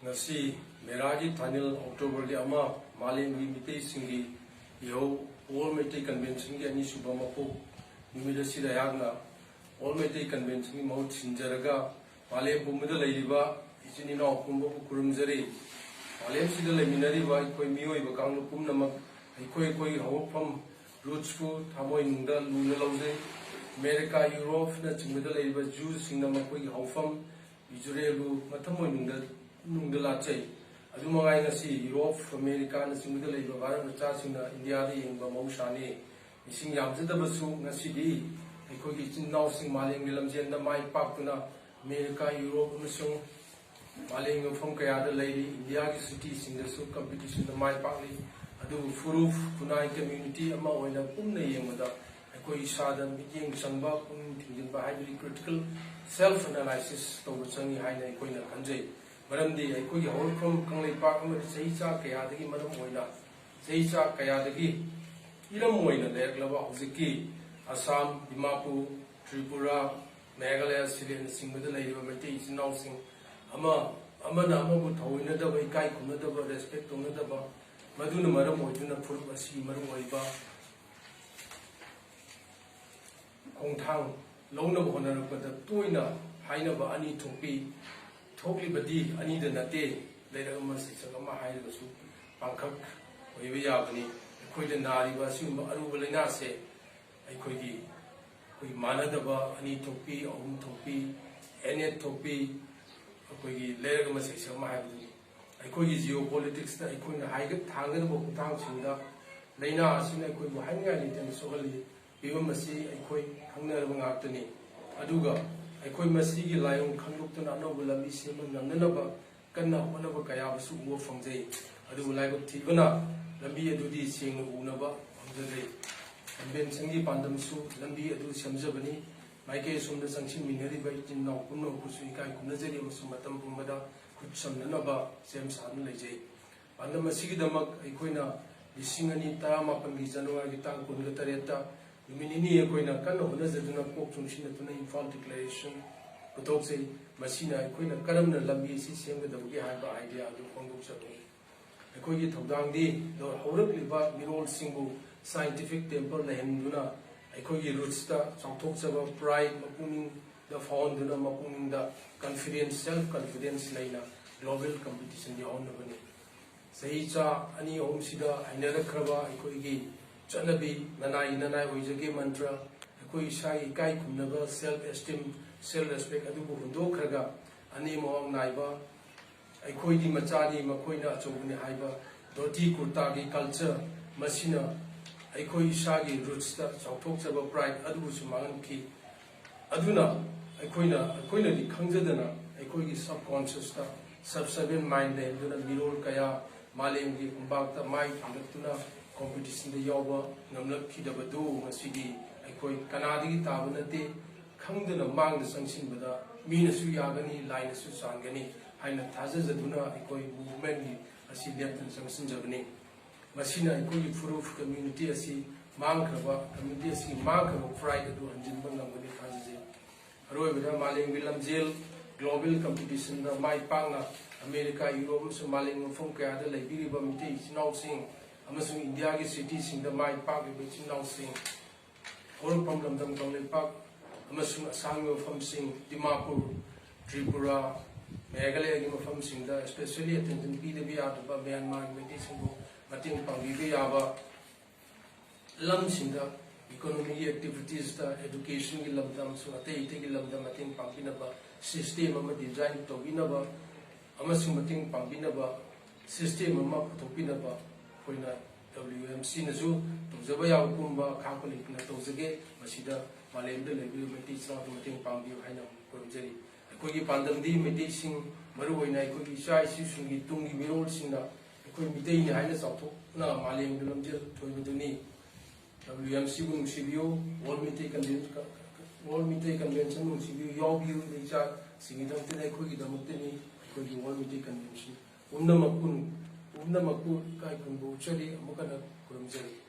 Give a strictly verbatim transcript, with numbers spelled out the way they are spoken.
ꯉꯁꯤ ꯃꯦꯔꯥꯒꯤ ꯊꯥꯅꯤꯜ ꯑꯣꯛꯇꯣꯕꯔꯒꯤ ꯑꯃ, ꯃꯥꯂꯦꯝꯒꯤ ꯃꯤꯇꯩꯁꯤꯡꯒꯤ ꯏꯍꯧ All Meitei Conventionꯒꯤ ꯑꯅꯤꯁꯨꯕ ꯃꯄꯣꯛ ꯅꯨꯃꯤꯠ ꯑꯁꯤꯗ ꯑꯩꯍꯥꯛꯅ All Meitei Conventionꯒꯤ ꯃꯍꯨꯠ ꯁꯤꯟꯖꯔꯒ ꯃꯥꯂꯦꯝ ꯄꯨꯝꯕꯗ ꯂꯩꯔꯤꯕ ꯏꯆꯤꯟ ꯏꯅꯥꯎ ꯄꯨꯝꯕꯕꯨ ꯈꯨꯔꯨꯝꯖꯔꯤ꯫ ꯃꯥꯂꯦꯝꯁꯤꯗ ꯂꯩꯃꯤꯟꯅꯔꯤꯕ ꯑꯩꯈꯣꯏ ꯃꯤꯑꯣꯏꯕ ꯀꯥꯡꯂꯨꯞ ꯄꯨꯝꯅꯃꯛ ꯑꯩꯈꯣꯏ ꯑꯩꯈꯣꯏꯒꯤ ꯍꯧꯔꯛꯐꯝ, rootsꯄꯨ ꯊꯃꯣꯏꯅꯨꯡꯗ ꯂꯨꯅ ꯂꯧꯖꯩ꯫ ꯑꯃꯦꯔꯤꯀꯥ, ꯌꯨꯔꯣꯞꯅꯆꯤꯡꯕꯗ ꯂꯩꯔꯤꯕ Jewꯁꯤꯡꯅ ꯃꯈꯣꯏꯒꯤ ꯍꯧꯐꯝ ꯏꯖꯔꯦꯜꯕꯨ ꯃꯊꯃꯣꯏ ꯅꯨꯡꯗ, ꯅꯨꯡꯗ ꯂꯥꯠꯆꯩ꯫ ꯑꯗꯨꯃꯉꯥꯏ ꯉꯁꯤ ꯌꯨꯔꯣꯞ, ꯑꯃꯦꯔꯤꯀꯥꯅꯆꯤꯡꯕꯗ ꯂꯩꯕ ꯚꯥꯔꯠ ꯃꯆꯥꯁꯤꯡꯅ ꯏꯟꯗꯤꯌꯥꯗ ꯌꯦꯡꯕ ꯃꯍꯧꯁꯥꯅꯤ꯫ ꯃꯤꯁꯤꯡ ꯌꯥꯝꯖꯗꯕꯁꯨ ꯉꯁꯤꯗꯤ ꯑꯩꯈꯣꯏꯒꯤ ꯏꯆꯤꯟ ꯏꯅꯥꯎꯁꯤꯡ ꯃꯥꯂꯦꯝꯒꯤ ꯂꯝꯖꯦꯟꯗ ꯃꯥꯏ ꯄꯥꯛꯇꯨꯅ ꯑꯃꯦꯔꯤꯀꯥ, ꯌꯨꯔꯣꯞ ꯑꯃꯁꯨꯡ ꯃꯥꯂꯦꯝꯒꯤ ꯃꯐꯝ ꯀꯌꯥꯗ ꯂꯩꯔꯤ꯫ ꯏꯟꯗꯤꯌꯥꯒꯤ cityꯁꯤꯡꯗꯁꯨ competitionꯗ ꯃꯥꯏ ꯄꯥꯛꯂꯤ꯫ ꯑꯗꯨꯕꯨ ꯐꯨꯔꯨꯞ, ꯈꯨꯟꯅꯥꯏ, community ꯑꯃ ꯑꯣꯏꯅ ꯄꯨꯟꯅ ꯌꯦꯡꯕꯗ ꯑꯩꯈꯣꯏ ꯏꯁꯥꯗ ꯃꯤꯠꯌꯦꯡ ꯆꯪꯕ, ꯄꯨꯛꯅꯤꯡ ꯊꯤꯡꯖꯤꯟꯕ ꯍꯥꯏꯕꯗꯤ critical self analysis ꯇꯧꯕ ꯆꯪꯏ ꯍꯥꯏꯅ ꯑꯩꯈꯣꯏꯅ ꯈꯟꯖꯩ꯫ ꯃꯔꯝꯗꯤ ꯑꯩꯈꯣꯏꯒꯤ ꯍꯧꯔꯛꯐꯝ ꯀꯪꯂꯩꯄꯥꯛ ꯑꯃꯗꯤ ꯆꯍꯤ ꯆꯥ ꯀꯌꯥꯗꯒꯤ ꯃꯔꯝ ꯑꯣꯏꯅ, ꯆꯍꯤ ꯆꯥ ꯀꯌꯥꯗꯒꯤ ꯏꯔꯝ ꯑꯣꯏꯅ ꯂꯩꯔꯛꯂꯕ ꯍꯧꯖꯤꯛꯀꯤ ꯑꯁꯥꯝ, ꯗꯤꯃꯥꯄꯨꯔ, ꯇ꯭ꯔꯤꯄꯨꯔꯥ, ꯃꯦꯘꯥꯂꯌꯥ, ꯁꯤꯂꯦꯠꯅꯆꯤꯡꯕꯗ ꯂꯩꯔꯤꯕ ꯃꯩꯇꯩ ꯏꯆꯤꯟ ꯏꯅꯥꯎꯁꯤꯡ ꯑꯃ, ꯑꯃꯅ ꯑꯃꯕꯨ ꯊꯑꯣꯏꯅꯗꯕ, ꯏꯀꯥꯏ ꯈꯨꯝꯅꯗꯕ, respect ꯇꯧꯅꯗꯕ, ꯃꯗꯨꯅ ꯃꯔꯝ ꯑꯣꯏꯗꯨꯅ ꯐꯨꯔꯨꯞ ꯑꯁꯤꯒꯤ ꯃꯔꯨꯑꯣꯏꯕ ꯈꯣꯡꯊꯥꯡ ꯂꯧꯅꯕ ꯍꯣꯠꯅꯔꯛꯄꯗ ꯇꯣꯏꯅ ꯍꯥꯏꯅꯕ ꯑꯅꯤ ꯊꯣꯛꯄꯤ꯫ ꯊꯣꯛꯂꯤꯕꯗꯤ ꯑꯅꯤꯗ ꯅꯠꯇꯦ, ꯂꯩꯔꯛ ꯑꯃ ꯁꯩꯁꯛ ꯑꯃ ꯍꯥꯏꯔꯒꯁꯨ ꯄꯥꯡꯈꯛ ꯑꯣꯏꯕ ꯌꯥꯕꯅꯤ꯫ ꯑꯩꯈꯣꯏꯗ ꯅꯥꯔꯤꯕ ꯑꯁꯤꯒꯨꯝꯕ ꯑꯔꯨꯕ ꯂꯥꯏꯅꯥꯁꯦ ꯑꯩꯈꯣꯏꯒꯤ, ꯑꯩꯈꯣꯏꯒꯤ ꯃꯥꯟꯅꯗꯕ ꯑꯅꯤ ꯊꯣꯛꯄꯤ, ꯑꯍꯨꯝ ꯊꯣꯛꯄꯤ, ꯑꯦꯅꯦꯠ ꯊꯣꯛꯄꯤ, ꯑꯩꯈꯣꯏꯒꯤ ꯂꯩꯔꯛ ꯑꯃ ꯁꯩꯁꯛ ꯑꯃ ꯍꯥꯏꯕꯗꯨꯅꯤ꯫ ꯑꯩꯈꯣꯏꯒꯤ geopoliticsꯇ ꯑꯩꯈꯣꯏꯅ ꯍꯥꯏꯒ-, ꯊꯥꯡꯒꯗꯕ ꯈꯣꯡꯊꯥꯡꯁꯤꯡꯗ ꯂꯥꯏꯅꯥ ꯑꯁꯤꯅ ꯑꯩꯈꯣꯏꯕꯨ ꯍꯥꯏꯅꯤꯡꯉꯥꯏ ꯂꯩꯇꯅ ꯁꯣꯛꯍꯜꯂꯤ꯫ ꯐꯤꯕꯝ ꯑꯁꯤ ꯑꯩꯈꯣꯏ ꯈꯪꯅꯔꯕ ꯉꯥꯛꯇꯅꯤ꯫ ꯑꯗꯨꯒ ꯑꯩꯈꯣꯏ ꯃꯁꯤꯒꯤ ꯂꯥꯏꯑꯣꯡ ꯈꯪꯗꯣꯛꯇꯨꯅ ꯑꯅꯧꯕ ꯂꯝꯕꯤ ꯁꯦꯝꯕ ꯉꯝꯅꯅꯕ ꯀꯟꯅ ꯍꯣꯠꯅꯕ ꯀꯌꯥꯕꯨꯁꯨ ꯎꯕ ꯐꯪꯖꯩ꯫ ꯑꯗꯨꯕꯨ ꯂꯥꯏꯕꯛ ꯊꯤꯕꯅ ꯂꯝꯕꯤ ꯑꯗꯨꯗꯤ ꯁꯦꯡꯅ ꯎꯅꯕ ꯐꯪꯖꯗꯦ꯫ Conventionꯒꯤ ꯄꯥꯟꯗꯝꯁꯨ ꯂꯝꯕꯤ ꯑꯗꯨ ꯁꯦꯝꯖꯕꯅꯤ꯫ ꯃꯥꯏꯀꯩ ꯑꯁꯣꯝꯗ ꯆꯪꯁꯤꯟꯃꯤꯟꯅꯔꯤꯕ ꯏꯆꯤꯟ ꯏꯅꯥꯎ ꯄꯨꯝꯅꯃꯛꯄꯨꯁꯨ ꯏꯀꯥꯏ ꯈꯨꯝꯅꯖꯔꯤ ꯑꯃꯁꯨꯡ ꯃꯇꯝ ꯄꯨꯝꯕꯗ ꯈꯨꯠ ꯁꯝꯅꯅꯕ ꯁꯦꯝ ꯁꯥꯗꯨꯅ ꯂꯩꯖꯩ꯫ ꯄꯥꯟꯗꯝ ꯑꯁꯤꯒꯤꯗꯃꯛ ꯑꯩꯈꯣꯏꯅ ꯂꯤꯁꯤꯡ ꯑꯅꯤ ꯇꯔꯥꯃꯥꯄꯟꯒꯤ ꯖꯅꯋꯥꯔꯤꯒꯤ ꯇꯥꯡ ꯀꯨꯟꯒ ꯇꯔꯦꯠꯇ ꯅꯨꯃꯤꯠ ꯅꯤꯅꯤ ꯑꯩꯈꯣꯏꯅ ꯀꯟꯅ ꯍꯣꯠꯅꯖꯗꯨꯅ ꯀꯣꯛ ꯆꯨꯡꯁꯤꯟꯅꯗꯨꯅ ꯏꯝꯐꯥꯜ Declaration ꯄꯨꯊꯣꯛꯆꯩ꯫ ꯃꯁꯤꯅ ꯑꯩꯈꯣꯏꯅ ꯀꯔꯝꯅ ꯂꯝꯕꯤ ꯑꯁꯤ ꯁꯦꯝꯒꯗꯕꯒꯦ ꯍꯥꯏꯕ idea ꯑꯗꯨ ꯐꯣꯡꯗꯣꯛꯆꯕꯅꯤ꯫ ꯑꯩꯈꯣꯏꯒꯤ ꯊꯧꯗꯥꯡꯗꯤ ꯍꯧꯔꯛꯂꯤꯕ ꯃꯤꯔꯣꯜꯁꯤꯡꯕꯨ scientific temper ꯂꯩꯍꯟꯗꯨꯅ ꯑꯩꯈꯣꯏꯒꯤ rootsꯇ ꯆꯥꯎꯊꯣꯛꯆꯕ pride ꯃꯄꯨꯛꯅꯤꯡꯗ ꯐꯥꯎꯍꯟꯗꯨꯅ ꯃꯄꯨꯛꯅꯤꯡꯗ confidence, self confidence ꯂꯩꯅ global competition ꯌꯥꯎꯍꯟꯅꯕꯅꯤ꯫ ꯆꯍꯤ ꯆꯥ ꯑꯅꯤ ꯑꯍꯨꯝꯁꯤꯗ ꯍꯩꯅꯔꯛꯈ꯭ꯔꯕ ꯑꯩꯈꯣꯏꯒꯤ ꯆꯠꯅꯕꯤ ꯅꯅꯥꯏ ꯅꯅꯥꯏ ꯑꯣꯏꯖꯒꯦ ꯃꯟꯇ꯭ꯔ, ꯑꯩꯈꯣꯏ ꯏꯁꯥꯒꯤ ꯏꯀꯥꯏ ꯈꯨꯝꯅꯕ self esteem, self respect ꯑꯗꯨꯕꯨ ꯍꯨꯟꯗꯣꯛꯈ꯭ꯔꯒ ꯑꯅꯦꯝ ꯑꯋꯥꯡ ꯅꯥꯏꯕ, ꯑꯩꯈꯣꯏꯗꯤ ꯃꯆꯥꯅꯤ ꯃꯈꯣꯏꯅ ꯑꯆꯧꯕꯅꯤ ꯍꯥꯏꯕ ꯙꯣꯇꯤ ꯀꯨꯔꯇꯥꯒꯤ culture, ꯃꯁꯤꯅ ꯑꯩꯈꯣꯏ ꯏꯁꯥꯒꯤ rootsꯇ ꯆꯥꯎꯊꯣꯛꯆꯕ pride ꯑꯗꯨꯕꯨꯁꯨ ꯃꯥꯡꯍꯟꯈꯤ꯫ ꯑꯗꯨꯅ ꯑꯩꯈꯣꯏꯅ ꯑꯩꯈꯣꯏꯅꯗꯤ ꯈꯪꯖꯗꯅ ꯑꯩꯈꯣꯏꯒꯤ subconsciousꯇ subservient mind ꯂꯩꯍꯟꯗꯨꯅ ꯃꯤꯔꯣꯜ ꯀꯌꯥ ꯃꯥꯂꯦꯝꯒꯤ ꯈꯨꯡꯄꯥꯛꯇ ꯃꯥꯏ ꯊꯥꯡꯒꯠꯇꯨꯅ competitionꯗ ꯌꯥꯎꯕ ꯉꯝꯂꯛꯈꯤꯗꯕꯗꯨ ꯉꯁꯤꯗꯤ ꯑꯩꯈꯣꯏ ꯀꯅꯥꯗꯒꯤ ꯇꯥꯕ ꯅꯠꯇꯦ꯫ ꯈꯪꯗꯅ ꯃꯥꯡꯗ ꯆꯪꯁꯤꯟꯕꯗ ꯃꯤꯅꯁꯨ ꯌꯥꯒꯅꯤ, ꯂꯥꯏꯅꯁꯨ ꯆꯥꯟꯒꯅꯤ ꯍꯥꯏꯅ ꯊꯥꯖꯖꯗꯨꯅ ꯑꯩꯈꯣꯏ movementꯀꯤ ꯑꯁꯤ ꯂꯦꯞꯇꯅ ꯆꯪꯁꯤꯟꯖꯕꯅꯤ꯫ ꯃꯁꯤꯅ ꯑꯩꯈꯣꯏꯒꯤ ꯐꯨꯔꯨꯞ community ꯑꯁꯤ ꯃꯥꯡꯈ꯭ꯔꯕ, community ꯑꯁꯤꯒꯤ ꯃꯥꯡꯈ꯭ꯔꯕ pride ꯑꯗꯨ ꯍꯟꯖꯤꯟꯕ ꯉꯝꯒꯅꯤ ꯊꯥꯖꯖꯩ꯫ ꯑꯔꯣꯏꯕꯗ ꯃꯥꯂꯦꯝꯒꯤ ꯂꯝꯖꯦꯜ global competitionꯗ ꯃꯥꯏ ꯄꯥꯛꯅ ꯑꯃꯦꯔꯤꯀꯥ, ꯌꯨꯔꯣꯞ ꯑꯃꯁꯨꯡ ꯃꯥꯂꯦꯝ ꯃꯐꯝ ꯀꯌꯥꯗ ꯂꯩꯕꯤꯔꯤꯕ ꯃꯤꯇꯩ ꯏꯆꯤꯟ ꯏꯅꯥꯎꯁꯤꯡ ꯑꯃꯁꯨꯡ ꯏꯟꯗꯤꯌꯥꯒꯤ cityꯁꯤꯡꯗ ꯃꯥꯏ ꯄꯥꯛꯂꯤꯕ ꯏꯆꯤꯟ ꯏꯅꯥꯎꯁꯤꯡ, ꯍꯧꯔꯛꯐꯝ ꯂꯝꯗꯝ ꯀꯪꯂꯩꯄꯥꯛ ꯑꯃꯁꯨꯡ ꯑꯁꯥꯡꯕ ꯃꯐꯝꯁꯤꯡ, ꯗꯤꯃꯥꯄꯨꯔ, ꯇ꯭ꯔꯤꯄꯨꯔꯥ, ꯃꯦꯘꯥꯂꯌꯒꯤ ꯃꯐꯝꯁꯤꯡꯗ especially attention ꯄꯤꯗꯕ ꯌꯥꯗꯕ ꯃ꯭ꯌꯥꯟꯃꯥꯔꯒꯤ ꯃꯩꯇꯩꯁꯤꯡꯕꯨ ꯃꯇꯦꯡ ꯄꯥꯡꯕꯤꯕ ꯌꯥꯕ ꯂꯝꯁꯤꯡꯗ economyꯒꯤ activitiesꯇ, educationꯒꯤ ꯂꯝꯗ ꯑꯃꯁꯨꯡ ꯑꯇꯩ ꯑꯇꯩꯒꯤ ꯂꯝꯗ ꯃꯇꯦꯡ ꯄꯥꯡꯕꯤꯅꯕ system ꯑꯃ design ꯇꯧꯕꯤꯅꯕ ꯑꯃꯁꯨꯡ ꯃꯇꯦꯡ ꯄꯥꯡꯕꯤꯅꯕ system ꯑꯃ ꯄꯨꯊꯣꯛꯄꯤꯅꯕ ꯑꯩꯈꯣꯏꯅ WMCꯅꯁꯨ ꯇꯧꯖꯕ ꯌꯥꯕ ꯄꯨꯝꯕ ꯈꯥꯛꯄ ꯂꯩꯇꯅ ꯇꯧꯖꯒꯦ꯫ ꯃꯁꯤꯗ ꯃꯥꯂꯦꯝꯗ ꯂꯩꯕꯤꯔꯤꯕ ꯃꯩꯇꯩ ꯏꯆꯤꯟ ꯏꯅꯥꯎꯗ ꯃꯇꯦꯡ ꯄꯥꯡꯕꯤꯌꯨ ꯍꯥꯏꯅ ꯈꯨꯔꯨꯝꯖꯔꯤ꯫ ꯑꯩꯈꯣꯏꯒꯤ ꯄꯥꯟꯗꯝꯗꯤ ꯃꯩꯇꯩꯁꯤꯡ, ꯃꯔꯨꯑꯣꯏꯅ ꯑꯩꯈꯣꯏꯒꯤ ꯏꯆꯥ ꯏꯁꯨꯁꯤꯡꯒꯤ ꯇꯨꯡꯒꯤ ꯃꯤꯔꯣꯜꯁꯤꯡꯅ ꯑꯩꯈꯣꯏ ꯃꯤꯇꯩꯅꯤ ꯍꯥꯏꯅ ꯆꯥꯎꯊꯣꯛꯅ ꯃꯥꯂꯦꯝꯗ ꯂꯝꯖꯦꯜ ꯊꯣꯏꯕꯗꯨꯅꯤ꯫ WMCꯕꯨ ꯅꯨꯡꯁꯤꯕꯤꯌꯨ, World Meitei Conven-, World Meitei Convention ꯅꯨꯡꯁꯤꯕꯤꯌꯨ, ꯌꯥꯎꯕꯤꯌꯨ, ꯏꯆꯥꯁꯤꯡꯒꯤꯗꯃꯛꯇꯅꯤ, ꯑꯩꯈꯣꯏꯒꯤꯗꯃꯛꯇꯅꯤ ꯑꯩꯈꯣꯏꯒꯤ World ꯃꯩꯇꯩ Convention꯫ ꯄꯨꯝꯅꯃꯛꯄꯨ, ꯄꯨꯝꯅꯃꯛꯄꯨ ꯏꯀꯥꯏ ꯈꯨꯝꯅꯕ ꯎꯠꯆꯔꯤ, ꯑꯃꯨꯛ ꯍꯟꯅ ꯈꯨꯔꯨꯝꯖꯔꯤ꯫